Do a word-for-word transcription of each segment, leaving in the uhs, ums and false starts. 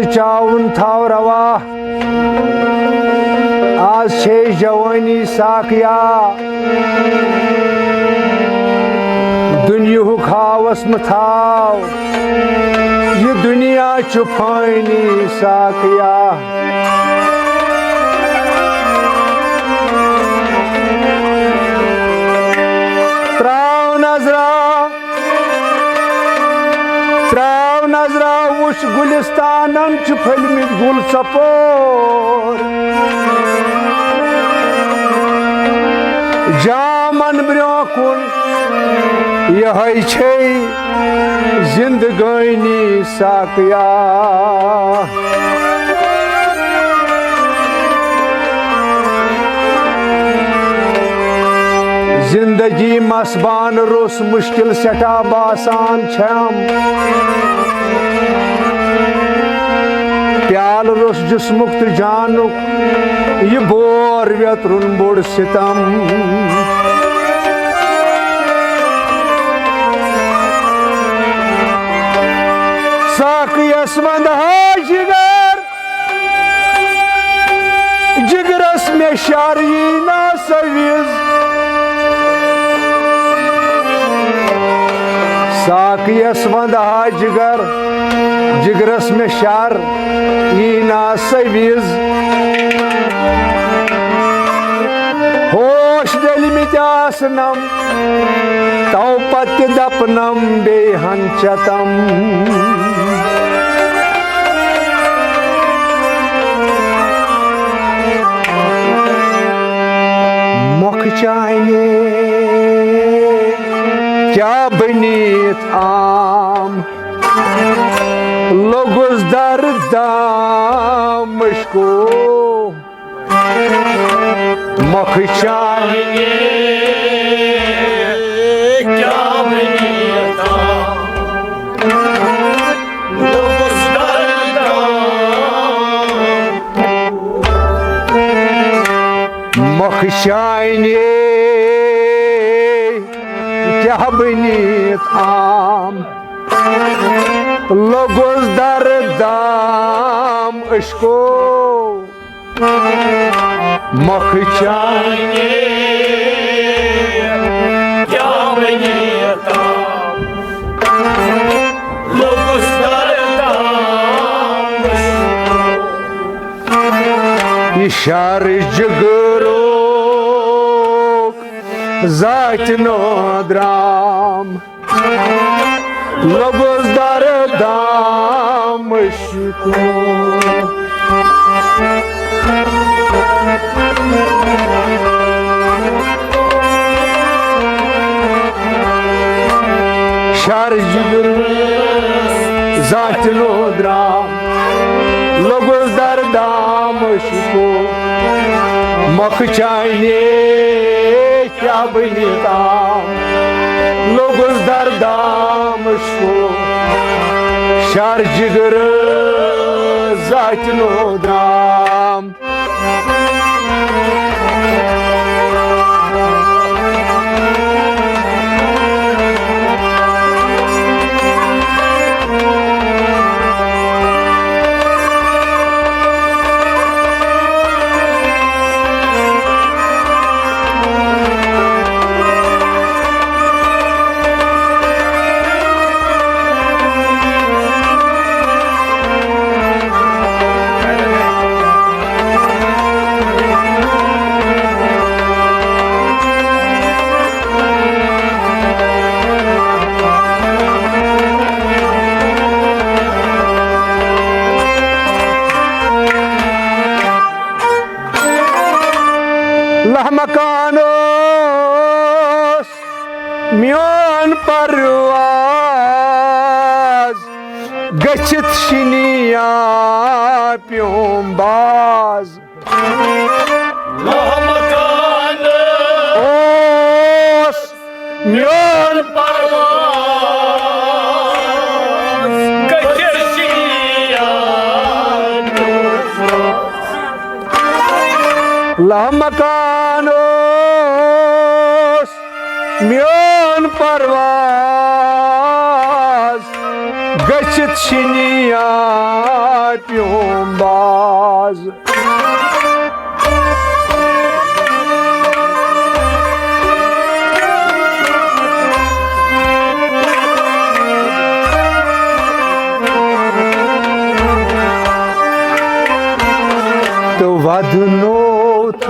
چاوُن تھاو روا، آز چھے جوانی ساقیا۔ دُنیاہُک ہاوس مہٕ تھاو، یہِ دُنیا چھُ فٲنی ساقیا۔ تراو نظرا، تراو نظرا وُچھ گُلستانن چھِ پھٔلمٕتۍ گُل ژۄپور۔ جامن برٛونٛہہ کُن یِہوٚے چھے زندگٲنی ساقیا۔ زندگی مس بان روٚس مشکل سٮ۪ٹھاہ باسان چھم۔ پیالہٕ روٚس جسمُک تہٕ جانُک یہِ بور ویترُن بوٚڑ ستم۔ ساقیَس وَندٕ ہا جگر، جگرس مےٚ شر یی نا سۄ وِز۔ ساقیَس وَندٕ ہا جگر، جگرس مےٚ شر یی نا سۄ وِز۔ ہوش ڈٔلمٕتۍ آسنم، تو پتہٕ دپنم بیٚیہِ ہن چتم۔ مۄکھٕ چانہِ کیٛاہ بٔنِتھ آم، لوٚگُس دردام مشکو۔ مۄکھٕ چانہِ کیٛاہ بٔنِتھ آم، لوٚگُس دردام۔ مۄکھٕ چانہِ کیٛاہ بٔنِتھ آم، لوٚگُس دردام عشقو۔ مۄکھٕ چانہِ کیٛاہ بٔنِتھ آم، لوٚگُس دردام عشقو۔ یہِ شر جگرُک ذاتِ نودرام، لوٚگُس دردام عشقو۔ شر جگر ذاتِ نودرام، لوٚگُس دردام عشقو۔ مۄکھٕ چانہِ کیٛاہ بٔنِتھ آم، لوٚگُس دردام عشقو۔ شر جگر ذاتِ نودرام۔ لہمکان اوس میون پرواز، گٔژھِتھ شِنیا پیوم باز۔ لہمکان اوس میون پرواز، گٔژھِتھ شِنیا پیوم باز۔ لہمکان اوس میون پرواز، گٔژھِتھ شِنیا پیوم باز۔ تہٕ ودنوتھس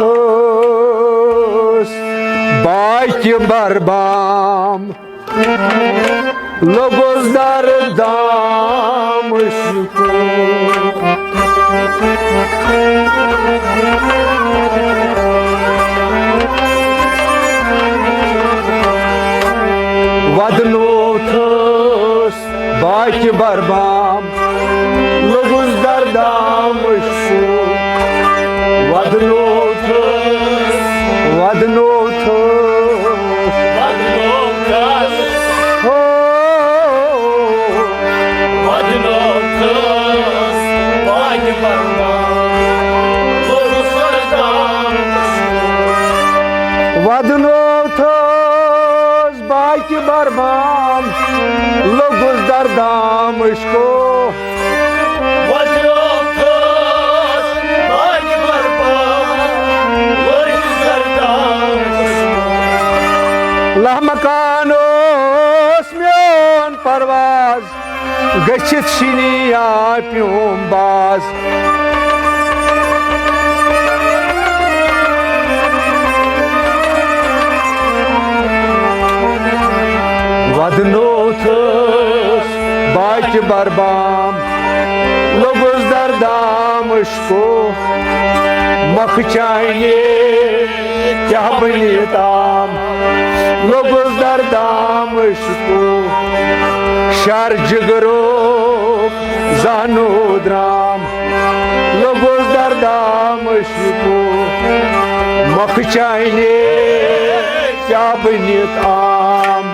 باقی بربام۔ لوٚگُس دردام شکو۔ ودنوتھس باقی بربام۔ لوٚگُس دردام شو۔ ودنوتھس، ودنوتھس۔ ودنوتھس۔ ہو۔ ودنوتھس۔ باقی بربام۔ لوٚگُس دردام شو۔ ودنوتھس۔ باقی بربام۔ لوٚگُس دردام شکو۔ ودنوتھس۔ باقی بربام۔ لوٚگُس دردام شکو۔ لامکان اوس میون پرواز۔ گٔژھِتھ شِنیا پیوم باز۔ ودنوتھس باقی بربام۔ لوٚگُس دردام شکو۔ مۄکھٕ چانہِ کیٛاہ بنہِ تام۔ لوٚگُس دردام شکو۔ شر جگرُک زانو درام۔ لوٚگُس دردام شکو۔ مۄکھٕ چانہِ کیٛاہ بنہِ تام۔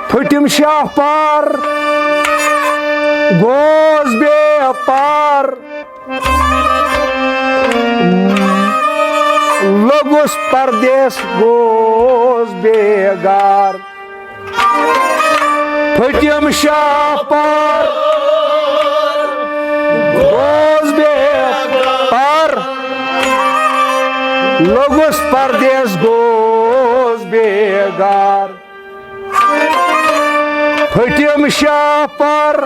پھٹم شاہ پار، گوس بے پار۔ لوٚگُس پردیس، گوس بیگار۔ پھٹم شاہ پار، گوس بیگار۔ لوٚگُس پردیس، گوس بیگار۔ پھٹم شاہ پر،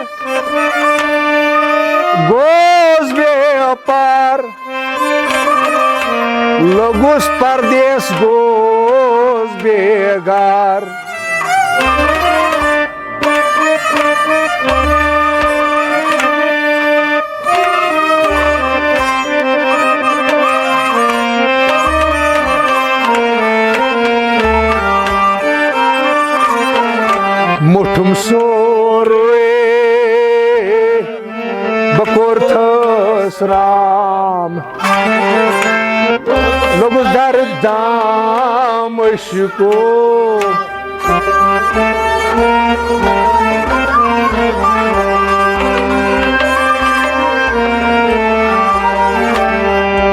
گوس بے پار۔ لوٚگُس پردیس، گوس بیگار۔ مُٹھُم سورُے بہٕ کوٚرتھَس رام، لوٚگُس دردام عشقو۔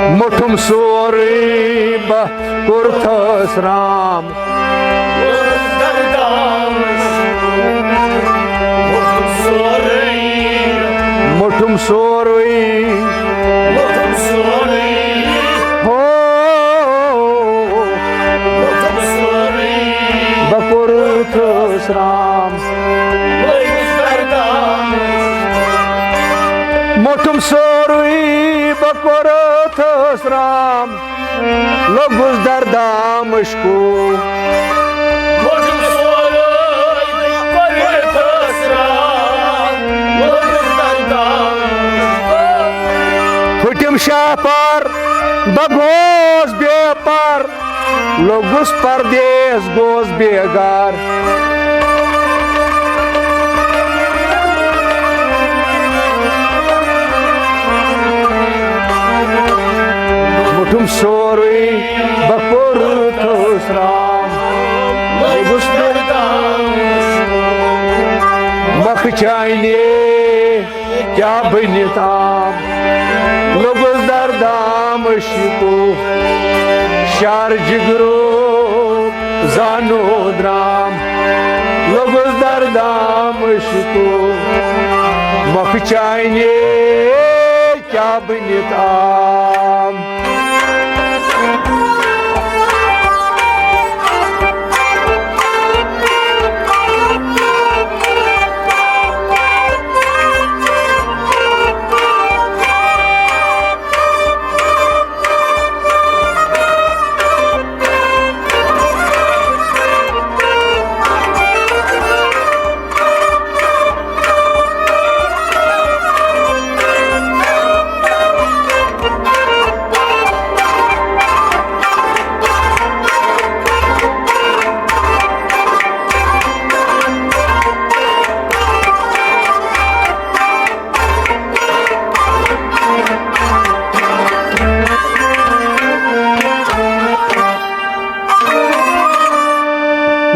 مُٹھُم سورُے بہٕ کوٚرتھَس رام۔ مُٹھُم سورُے۔ ہو۔ بہٕ کوٚرتھَس رام۔ مُٹھُم سورُے بہٕ کوٚرتھَس رام۔ لوٚگُس دردام عشقو۔ مُٹھُم سورُے بہٕ کوٚرتھَس رام۔ لوٚگُس شاہ پر، بہٕ گوس بے پر، لوٚگُس پردیس، گوس بے گار۔ مُٹھُم سورُے بہٕ کوٚرُتھُس رام، لوٚگُس بے گار۔ مۄکھٕ چانہِ کیٛاہ بٔنِتھ آم، لوٚگُس دردام عشقُک، شار جگرُک زانُن درام۔ لوٚگُس دردام عشقُک، مۄکھٕ چانہِ کیٛاہ بٔنِتھ آم۔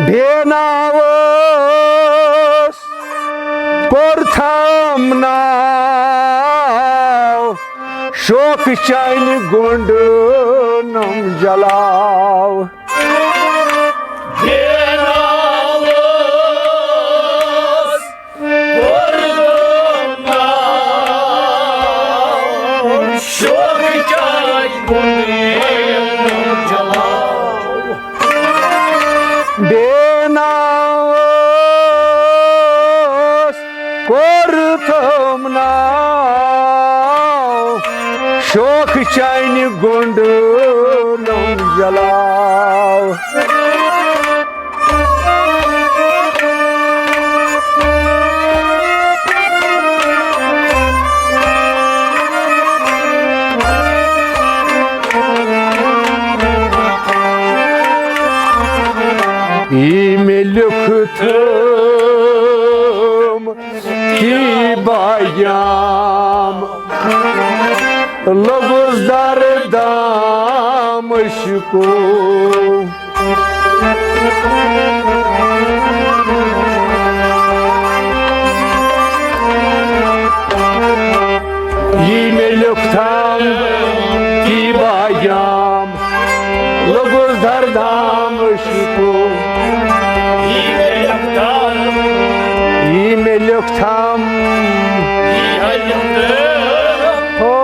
بے ناوس کوٚرتھم ناو، شوق چانہِ گۄنڈٕ نم جلاو۔ بے ناوس کوٚرتھم ناو، شوق چانہِ گۄنڈٕ نم جلاو۔ بے ناوس کوٚرتھم ناو، شوق چانہِ گۄنڈٕ نم جلاو۔ یی مےٚ لیوٗکھمُت کی بیام، لوٚگُس دردام عشقُک۔ یی مےٚ لیوٗکھمُت کی بیام، لوٚگُس دردام عشقُک۔ یی مےٚ لیوٗکھمُت، یی مےٚ لیوٗکھمُت۔ ہو،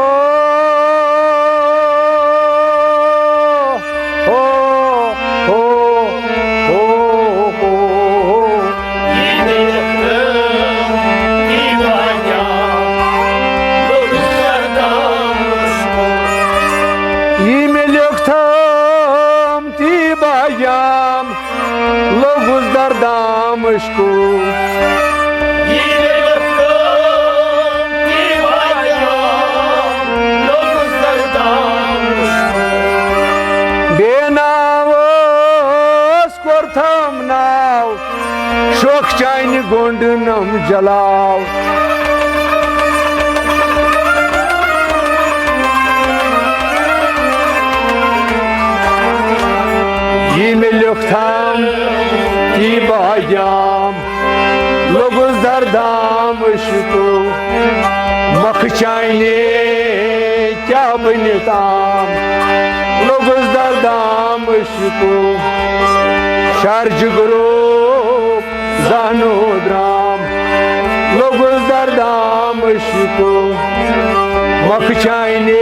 ہو، ہو، ہو، ہو۔ یی مےٚ لیوٗکھمُت بیام، لوٚگُس دردام عشقُک۔ بے ناوس کوٚرتھم ناو، شوق چانہِ گۄنڈٕ نم جلاو۔ یی مےٚ لیوٗکھمُت کی بیام، لوٚگُس دردام عشقُک۔ مۄکھٕ چانہِ کیٛاہ بٔنِتھ آم، لوٚگُس دردام عشقُک۔ شار جگرُک زانُن درام، لوٚگُس دردام عشقُک۔ مۄکھٕ چانہِ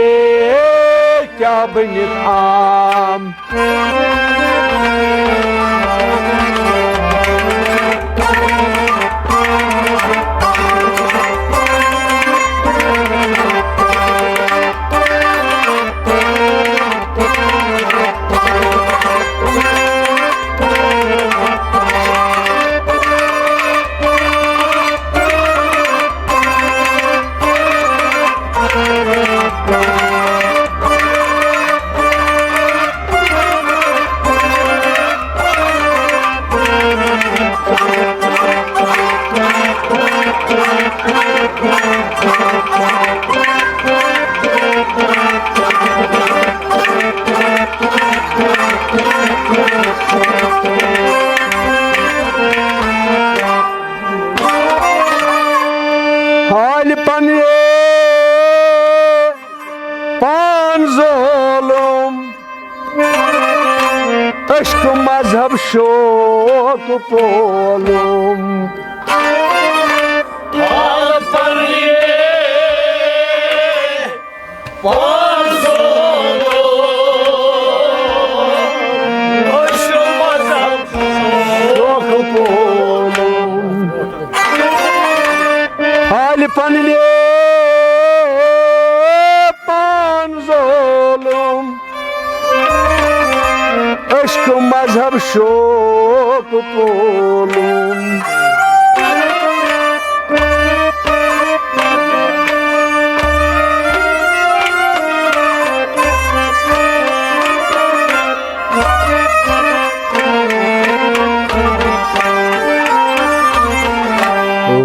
کیٛاہ بٔنِتھ آم۔ حالہِ پننہِ پان ظٲلُم، عشق مذہب شوق پولُم۔ حال پننہِ پان ظٲلُم، عشق مذہب شوق پولُم۔ حالہِ پننہِ پان ظٲلُم، عشق مذہب شوق پولُم۔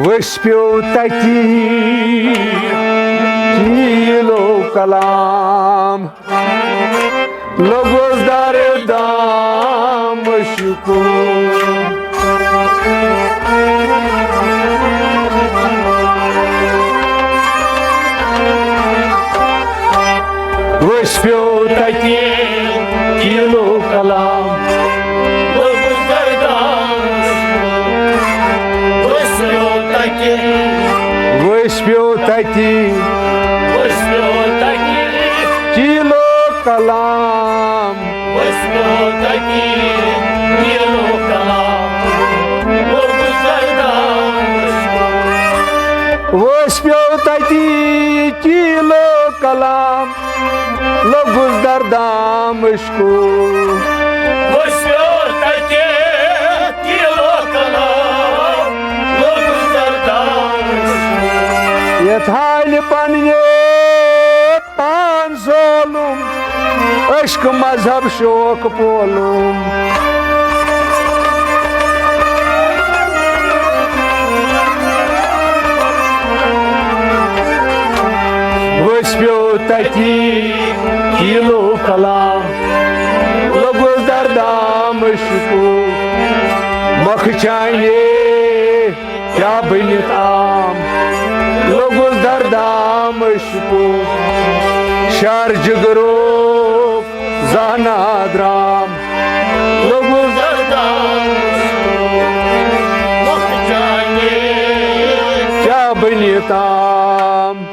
ؤسۍ پیوٚو تَتی تیٖلو کلام، لوٚگُس دردام عشقُک۔ ؤسۍ پیوٚو تَتہِ تیٖلو کلام، لوٚگُس دردام عشقُک۔ ؤسۍ پیوٚو تَتہِ، ؤسۍ پیوٚو تَتہِ، ؤسۍ پیوٚو تَتہِ تیٖلو کلام۔ ؤسۍ پیوٚو تَتہِ تیٖلو کلام، لوٚگُس دردام عشقُک۔ ؤسۍ پیوٚو تَتہِ تیٖلو کلام، لوٚگُس دردام عشقُک۔ ؤسۍ پیوٚو تَتہِ تیٖلو کلام، لوٚگُس دردام عشقُک۔ یَتھ حالہِ پننہِ پان ظٲلُم، عشق مذہب شوق پولُم۔ ؤسۍ پیوٚو تَتی تیٖلو کلام، لوٚگُس دردام عشقُک۔ مۄکھٕ چانے کیٛاہ بٔنِتھ عام، لوٚگُس دردام عشقُک۔ شار جگرُک زانہ درام، لوٚگُس دردام عشقُک۔ مۄکھٕ چانے کیٛاہ بٔنِتھ عام۔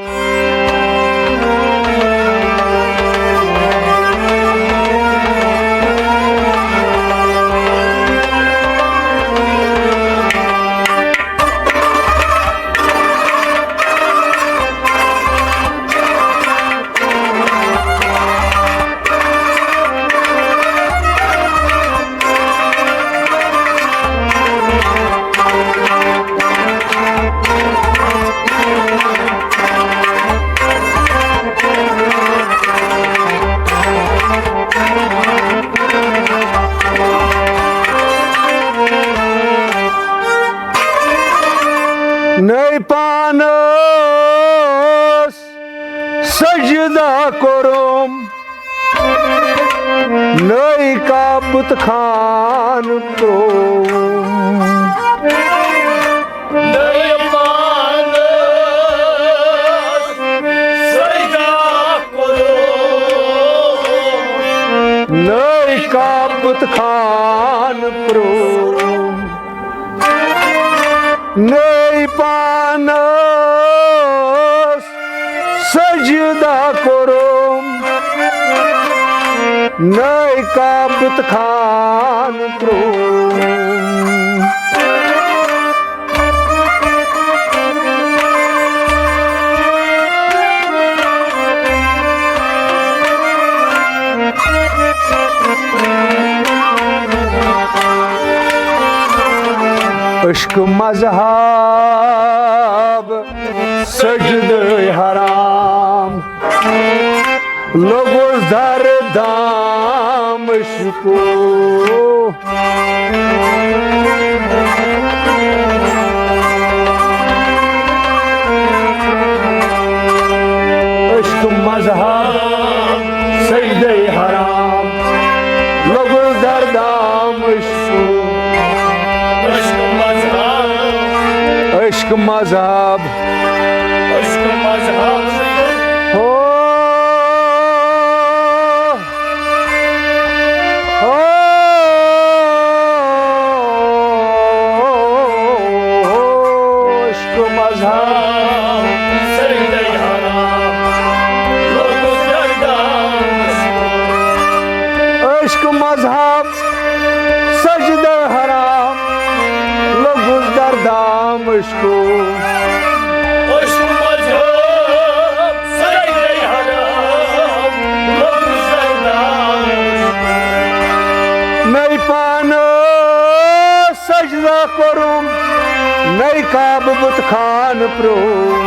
نٔے پانس سجدہ کوٚرُم، نٔے کعبت خان ترووُم۔ نٔے پانس سجدہ کوٚرُم، نٔے کعبت خان ترووُم۔ نٔے پانس سجدہ کوٚرُم، نٔے کعبت خان ترووُم۔ عشق مذہب سجدٕ حرام، لوٚگُس دردام عشقُک۔ مذہب سجدے حرام، لوٚگُس دردام عشقُک۔ عشق مذہب۔ عشق مذہب۔ عشق مذہب۔ ہو۔ عشق مذہب۔ سجدے حرام۔ لوٚگُس دردام عشقُک۔ عشق مذہب۔ سجدے حرام۔ لوٚگُس دردام عشقُک۔ عشق مذہب۔ سجدے حرام۔ لوٚگُس دردام عشقُک۔ نَے پانہٕ سجدہ کوٚرُم، نَے کعبہٕ بُت خانہٕ پرٛووُم۔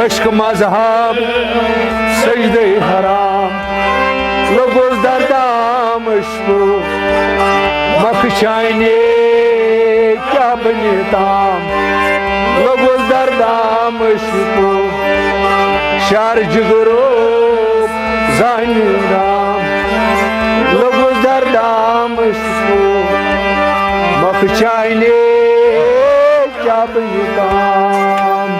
عشق مذہب سجدے حرام، لوٚگُس دردام عشقُک۔ مکھ چانہِ کیٛاہ بنہِ تام، لوٚگُس دردام عشقُک۔ شعر جگرُک زانہِ رام، لوٚگُس دردام عشقُک۔ مکھ چانہِ کیٛاہ بنہِ تام۔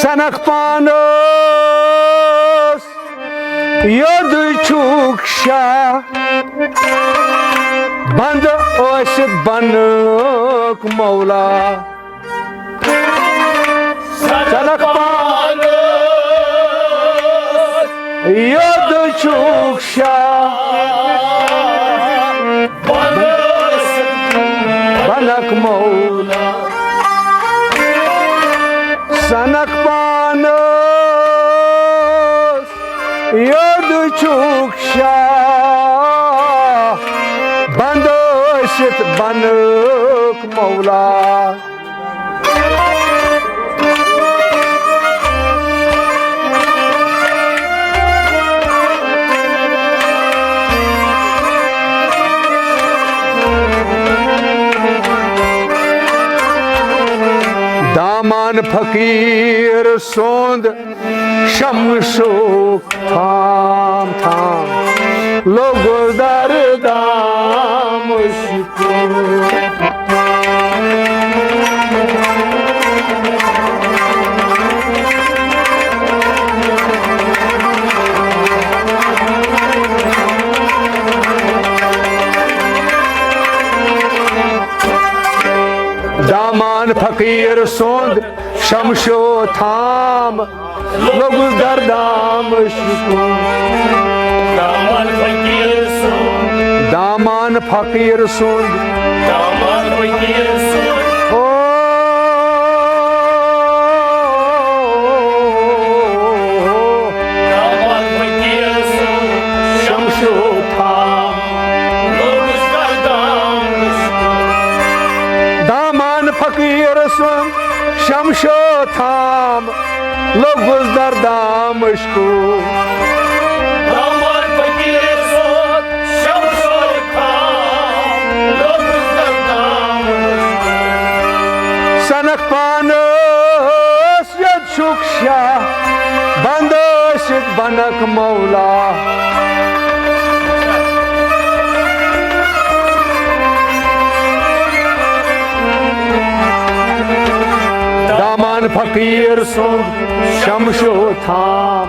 سنک پانس یوٚدُے چھُکھ شاہ، بنٛدٕ ٲسِتھ بنُک مولا۔ سنک پانس یوٚدُے چھُکھ شاہ، بنک مولا۔ سنک پانس یوٚدُے چھُکھ شاہ، بنٛدٕ ٲسِتھ بنُک مولا۔ دامان فقیٖر سُنٛد شمشُک تھام تھام، لوٚگُس دردام عشقُک۔ دامان فقیٖر سُنٛد شمشُک تھام، لوٚگُس دردام عشقُک۔ دامان فقیٖر سُنٛد۔ دامان فقیٖر سُنٛد۔ دامان فقیٖر سُنٛد۔ او۔ دامان فقیٖر سُنٛد۔ شمشُک تھام۔ لوٚگُس دردام عشقُک۔ دامان فقیٖر سُنٛد۔ شمشُک تھام۔ لوٚگُس دردام عشقُک۔ دامان فقیٖر سُنٛد شمشُک تھام۔ لوٚگُس دردام عشقُک۔ سنک پانس یوٚدُے چھُکھ شاہ، بنٛدٕ ٲسِتھ بنک مولا۔ دامان فقیٖر سُنٛد شمشُک تھام۔